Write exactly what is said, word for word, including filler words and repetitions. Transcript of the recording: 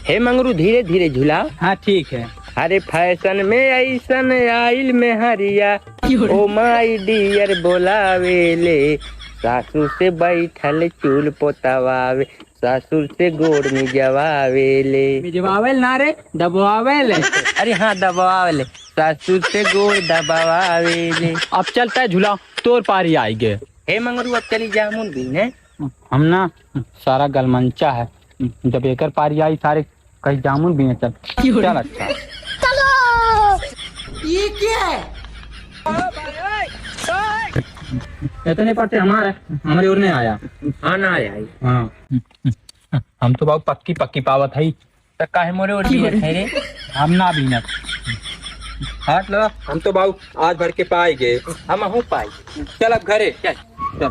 हे मंगरू, धीरे धीरे झुलाओ। हाँ, ठीक है। अरे फैशन में ऐसन आइल मेहरिया, ओ माय डियर बोलावेले, सासू से बैठल चूल पोतावावे, ससुर से गोड़ मिजवावेले। मिजवावेल ना रे, दबवावेल। अरे हाँ, दबवावेले, ससुर से गोड़ दबवावेले। अब चलता है झूला, तोर पारी आइगे। हे मंगरू, अब चली जामुन बीने। हम ना सारा गलमंचा है, जब एकर पारी आई सारे कहीं जामुन बीने चल। चल अच्छा। ये क्या है? इतने पत्ते हमारे, हमारे ओर नहीं आया। हाँ, ना आया है। हाँ। हम तो बाबू पक्की पक्की पावत है। तो काहे मोरे ओर बीने है रे? हम ना बीनत। हाथ लगा, हम तो बाबू आज भर के पाई गए। हम हूँ पाई। चल अब घरे। चल। चल।